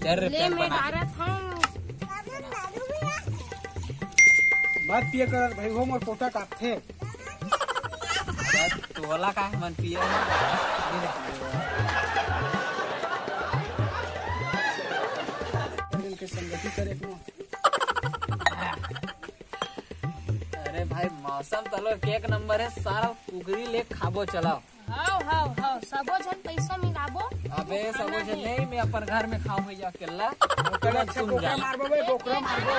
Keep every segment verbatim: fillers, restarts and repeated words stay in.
चल रे, ले, पेट मैं बना। डारत हूँ। मत पिए कर भाई, हो मोर पोटा काटथे। तोला का मन पिए? इनके संगति करे को। अरे भाई, मौसम तलो एक नंबर है, सारा कुकरी ले खाबो, चलाओ। हाव, हाव, हाव, सबो झन पैसा मिलाबो। अबे, सबो झन नहीं, मैं अपन घर में खाऊं भैया, अकेला। ओकर अच्छा तुम बोकरा जा। मारबो बे, बोकरा मारबो।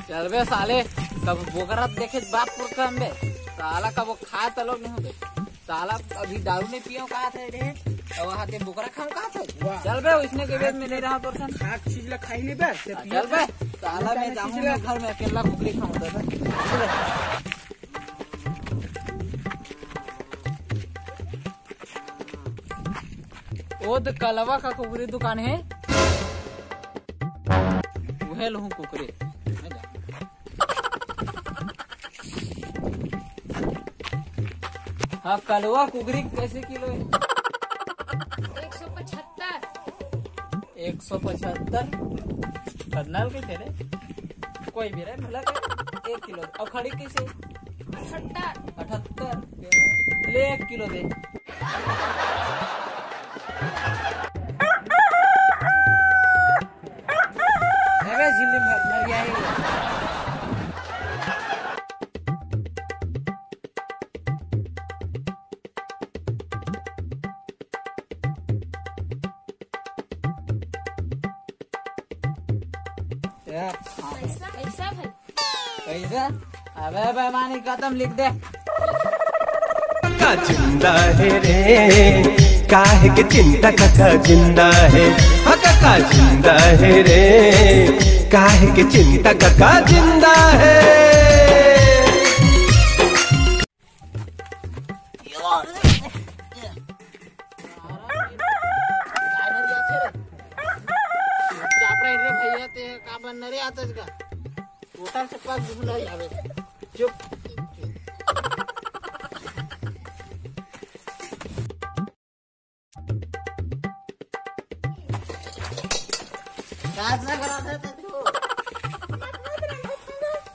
चल बे साले, कब बोकरा देखे बाप पुरखा हम बे। साला कब खा तलो नहीं बे। साला अभी दारू नहीं पियो कहा थे रे। अब वहाँ के बोकरा खाऊं कहा थे। वाह। चल बे, इसने के बेच में नहीं रहा तोर सन। खाक चीज ला खाई नहीं बे, ते हाँ, पिए चल बे। साला मैं मैं जाऊँ चीज ला घर में अकेला कुकरी खाऊं दादा। चल बे। ओद कलवा का कुकरी दुकान है, उहे लहूं कुकरी। हाँ, कलवा कुकरी कैसे किलो है? एक सौ पचहत्तर। एक सौ पचहत्तर। कदनाल के थे रे? कोई भी रहे, भला के एक किलो। और खड़ी कैसे? अठहत्तर। अठहत्तर। ले, एक किलो दे। अबे झिल्ली मर, मर गया है। यार, हाँ। पैसा, पैसा भाई। पैसा? अबे बेईमानी खत्म, लिख दे। का जिंदा है रे, काहे के चिंता का, का जिंदा है, हाँ, का, का जिंदा है रे, काहे के चिंता का, का जिंदा है। चाप रहा रे भैया, ते का बनना रे आता इसका? टोटल से पास घूमना ही आवे। चुप। रात ना करा था तू।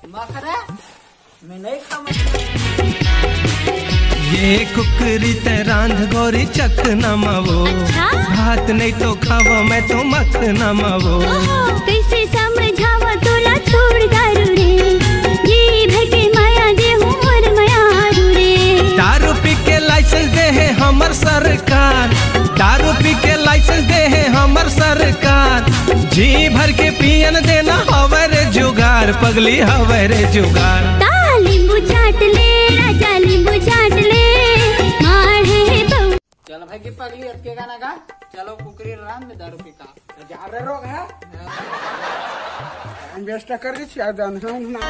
मखरा? मैं नहीं समझ। ये कुकरी ते रांध गोरी चक नमवो। अच्छा? भात नहीं तो खावा मैं तो मत नमवो। ओहो, कैसे समझावा तोला छोड़ दारू रे। जी भर के माया दे हूँ मोर मयारू रे। दारू पी के लाइसेंस दे है हमर सरकार। दारू पी के लाइसेंस दे है हमर सरकार। जी भर के पियन देना हवे रे जुगाड़, पगली हवे रे जुगाड़। ता नींबू चाट ले राजा, नींबू चाट ले, मार है बहू। चल भाई की पगली अटके गाना गा, चलो कुकरी रांध में दारू पी का। जा रे रोग है। इन्वेस्ट कर के चार दान हम ना।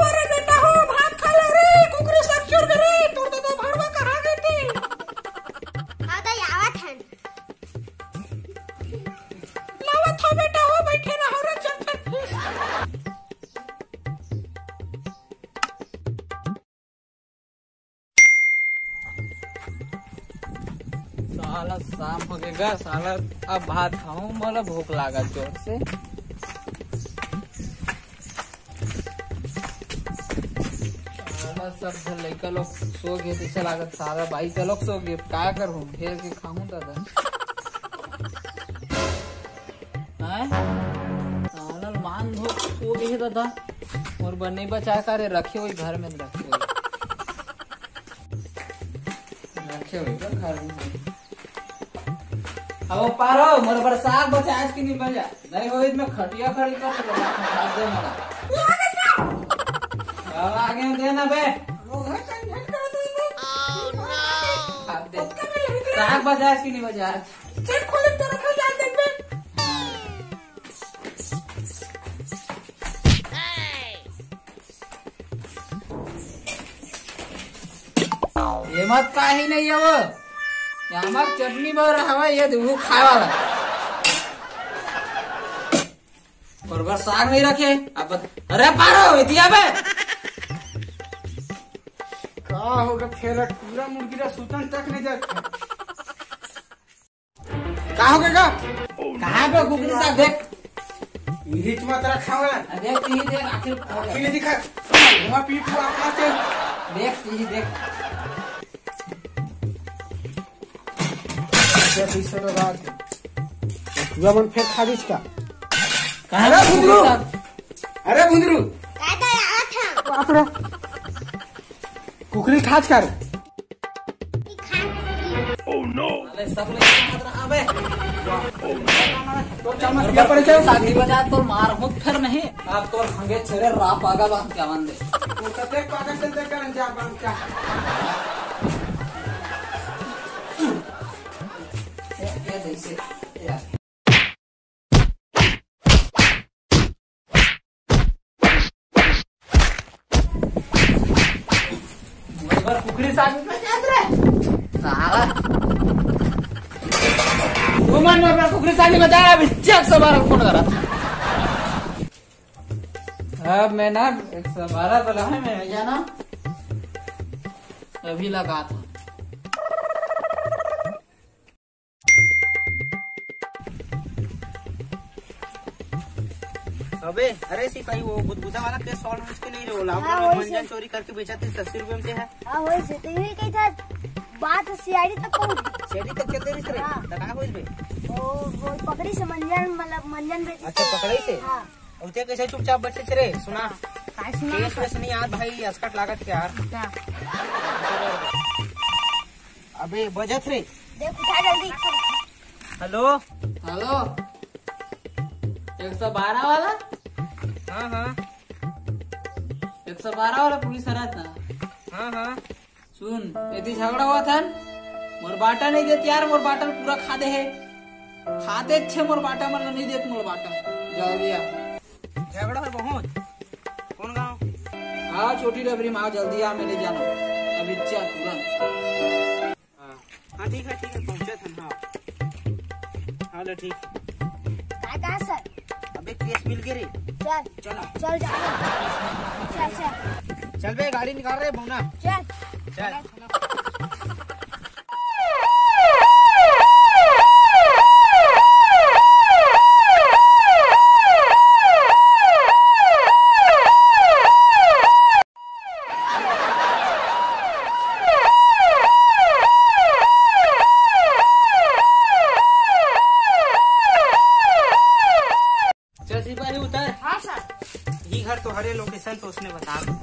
अरे बेटा हो, भात खा ले रे, कुकरी सब चुर गे रे, तोर दो, दो भड़वा कहाँ गए थे? हाँ दाई, आवत हन। लावत हो बेटा हो, बैठे रहो रे, चल, चल, चल। साला शाम हो गए गा, साला अब भात खाऊं, मोला भूख लागत जोर से। साला सब झन लइका लोग सो गए, तैसे लागत सारा बाई का लोग सो गए, का करूं, घेर के खाऊं दादा। हैं? साला मान धो सो गे हे दादा। मोर बर नइ बचाय का रे, रखे होही घर में, रखे होही। रखे होही तो घर में। अब वो पारो, मोर बर साग बचाय कि नइ बचा? नइ होही त मैं खटिया खड़ी कर दूंगा, हाथ दे मोला। अब आगे दे ना बे। हाथ दे। साग बचाय कि नइ बचा? चल खोले तो रखा जा दे बे। ये मत काही नहीं है वो। ये हमार चटनी बर हवा, ये देखो खाए वाला। और बस साग नहीं रखे। अब बत-, अरे पारो, इतिया बे। का होगा फेर, पूरा मुर्गी ला सुतन तक नहीं जाता। का हो गया? कहाँ पे कुकरी साग देख? इही मत रखा हुआ। अरे देख, इही देख, आखिर आखिर नहीं दिखा। वहाँ पी पूरा अपना से। देख, इही देख। क्या पीछे तो रात है। पूरा मन फेर खा दीस का? कहाँ अरे पे कुकरी भुंदरू। साग? अरे भुंदरू। का तो आया था? बाप रे। कुकरी खाच कर। अरे सब लोग एक साथ रहा बे। तो चमक और क्या पड़े जाओ? साथी बजा तो मार हो फिर नहीं। आप तो हंगे छेरे रा पागा बांध के आवन दे। तो कते पागा चलते करन जा बांध का। ये, ये जैसे, ये। मोर बर कुकरी साग में क्या रे? साला। तू मन मोर बर कुकरी साग में जा, अभी चेक से बारह फोन करा। अब मैं ना एक सौ बारह वाला है, मैं जाना अभी लगा था। अबे, अरे सिपाही, वो गुदगुदा वाला केस सॉल्व होइस के नहीं रे? वो लाखों हाँ, में होइस मंजन है। चोरी करके बेचा थे अस्सी रुपए में ते है। हाँ, होइस है। तो यही कही था, बात सीआईडी तक पहुंच गई। सीआईडी तक चलते रहिस रे। हाँ। तो का होइस बे? वो, वो पकड़िस हे मंजन, मतलब मंजन बेचे अच्छा, थे। पकड़िस हे? हाँ। अउ ते कैसे चुपचाप बैठे थे रे? सुना। हाँ। काय सुना? केस वेस नहीं यार भाई, असकट लागत के यार। क्या? अबे बजत रे। देख उठा जल्दी। हेलो। हेलो, एक सौ बारह वाला? हाँ, हाँ। एक सौ बारह वाला पुलिस हरत ना? हाँ, हाँ। सुन, एती झगड़ा होवत हन, मोर बाटा नहीं देत यार, मोर बाटा पूरा खा दे हे। खाते अच्छे मोर बाटा मन नहीं देत मोर बाटा। जल्दी आ। झगड़ा है बहुत। कौन गाँव? हाँ, छोटी डबरी में आओ, जल्दी आ, मेरे जाना। अभी चल तुरंत। हाँ, हाँ, ठीक है, ठीक है, पहुँचत हन, हाँ। हाँ, ले, ठीक। काय, काय, सर? अबे, केस मिल गे रे। चल। चला। चल, जा। चल, चल। चल बे, गाड़ी निकाल रे, बौना। चल। चल। चल सिपाही उतर। हाँ सर। ये घर तो हरे, लोकेशन तो उसने बता दिया।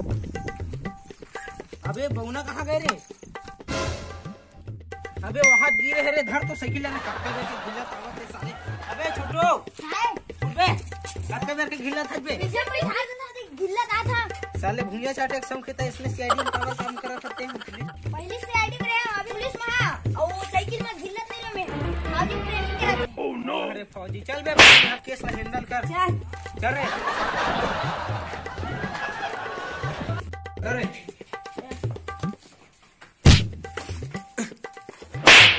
अबे बौना कहाँ गए रे? अबे वहां गिरे हे रे, धर तो साइकिल ला, कब तक ऐसे गिल्ला तावत है साले। अबे छोटू, हाय। उठ बे, कब तक करके गिल्ला थक बे। पीछे कोई हाथ उठा दे, गिल्ला का था। साले भुइया चाटे के शौक है, तो इसमें सीआईडी में पावर काम करा करते हैं। पहले सीआईडी में रहे, अभी पुलिस में है, और वो साइकिल में गिल्ला तेरे में, फौजी ट्रेनिंग करा दे। अरे फौजी, चल बे, यहाँ केस ला हैंडल कर। चल। चल रे। चल रे।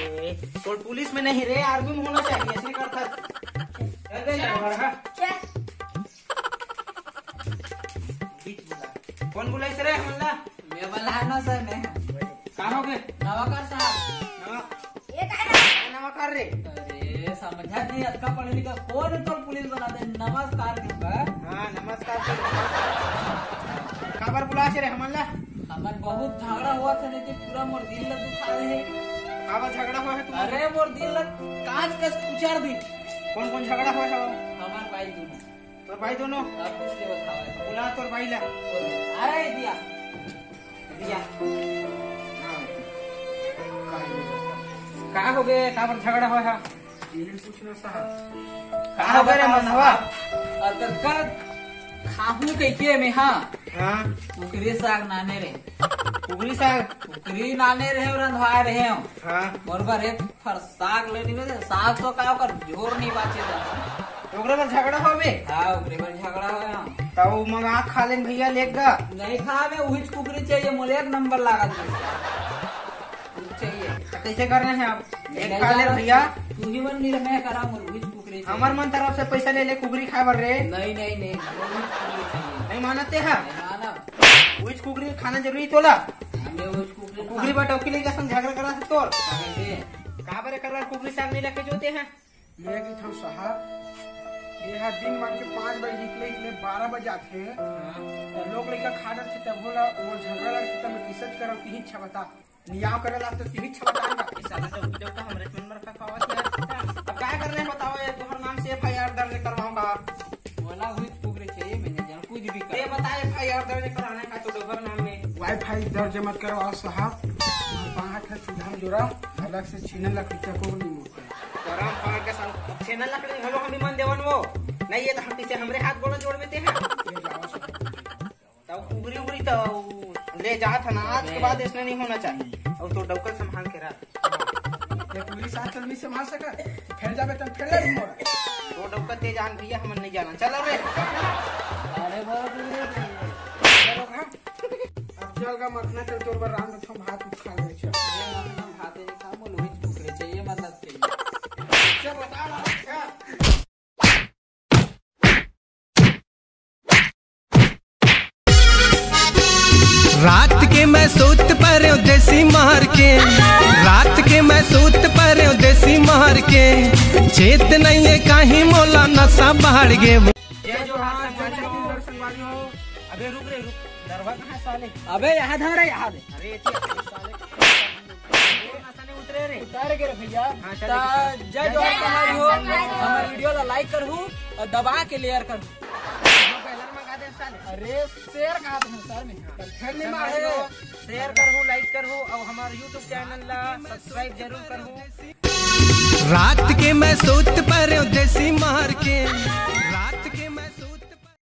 ए, तोर पुलिस में नहीं रे, आर्मी में होना चाहिए, ऐसे करता। चल बे, लड़का। चल। बीच बुला। कौन बुलाइस रे हमन ला? मैं बुलाया ना सर ने। का हो गे? नवाकर साहब। नवा-, ये का है? नवाकर रे। अरे, समझा नहीं, अतका पढ़े लिखा, कौन तो पुलिस बना दे? नमस्कार के ऊपर। हाँ, नमस्कार के ऊपर। काबर बुलाइस रे हमन ला? हमन बहुत झगड़ा होवत हे, नहीं तो पूरा मोर दिल ला दुखा दे हे। काबर झगड़ा हुआ है तुम्हारा? अरे, मोर दिल ला कांच कस उचार दी। कौन कौन झगड़ा हुआ है? हम भाई दोनों। आप कुछ नहीं बताओ। बुला तोर भाई ला। अरे दिया। दिया। हाँ। का हो गए? काबर झगड़ा होय हा? ये भी पूछना साहब। का हो गए रे मनवा? अतका खाहूं कहिके में, हाँ। हाँ। कुकरी साग नाने रहे। कुकरी साग? कुकरी नाने रहे अउ रंधवाए रहे हो। हाँ। मोर बर एक फर साग लेनी में दे, साग तो का ओकर झोर नहीं बाचे था। ओकरे बर झगड़ा होबे? हाँ, ओकरे बर झगड़ा हो। तब मंगा खा लेन भैया, लेग गा। नहीं खा, मैं उहिच कुकरी चाहिए, मोला एक नंबर लागत है। कुछ चाहिए। तो कैसे करना है अब? एक नहीं खा ले जाना। भैया। तू ही मन निर्णय करा, मोर उहिच कुकरी चाहिए। हमर मन तरफ से पैसा ले ले कुकरी खाए बर रे। नहीं, नहीं, नहीं, मोर उहिच कुकरी चाहिए। नहीं मानते है? नहीं मानब। उहिच कुकरी खाना जरूरी तोला? हमें उहिच कुकरी कुकरी खाना। बटौकी लेके संग झगड़ा करा से तोर। कैसे? का बरे करवा कुकरी साग नहीं रखे जोते हैं? मैं कहिथंव साहब, ये हा दिन मान के पाँच बजे निकले, निकले बारह बजे आथे। हाँ। त लोग लइका खा डरथे, तब बोला, वो झगड़ा लड़थे, तब मैं किसत करव, तिही अच्छा बता। नियाव करे ला तो तिही अच्छा बता ना। ये साला तो उठे तो हमरे मन मर का पावत यार। अब काय करना है बताओ, ये तुम्हारे नाम से एफ आई आर दर्ज करवाऊंगा। बोला हुई कुकरी चाहिए, मैंने जान कुछ भी कर। ये बता, एफ आई आर दर्ज कराना है तो दोहर नाम में। वाईफाई दर्ज मत करवाओ साहब, बाहर का सुधार जोड़ा, अलग से छीने लग पीछे को नहीं मुड़ता। गरम फाड़ के साल छेना लकड़ी घलो हम ही मन देवन वो। नहीं ये तो हम पीछे हमरे हाथ गोड़ जोड़ में ते हैं। ये जाओ सर। तब उगरी उगरी तो ले जात है ना, आज के बाद इसने नहीं होना चाहिए। और तो डौकल संभाल के रख। ये पुलिस आज चल नहीं संभाल सका, तो फैल जाबे तब फैल ले मोर। तो डौकल ते जान भैया, हमन नहीं जाना। चलो रे। अरे बाप रे। चलो हाँ। अब चल गा मखना, चल तोर बर रांध थो भात उठ खा ले चल। ये मखना भात नहीं खा, मोला उहिच कुकरी चाहिए, मतलब चाहिए। अच्छा बता रहा, अच्छा। रात के मैं सूत परेंव देसी मार के, रात के मैं सूत परेंव देसी मार के, चेत नहीं है काहीं मोला नशा बाढ़ गे। जय जोहार संगवारी हो। अबे रुक रे रुक, डरवा कहाँ साले? अबे यहाँ धर रे, यहाँ दे। अरे ये चीज साले। नशा नहीं उतरे रे। उतार के रे भैया। हाँ, चल, ता ठीक है। जय जोहार संगवारी हो। हमारे वीडियो ला लाइक करहू और दबा के लेयर करहू। हाँ, पहले मंगा दे साले। अरे शेयर कहा तुमने सर में? फिर नहीं मारे। शेयर करहू, लाइक करहू और हमारे यूट्यूब चैनल ला सब्सक्राइब जरूर करहू। रात के मैं सूत परेंव देसी मार के।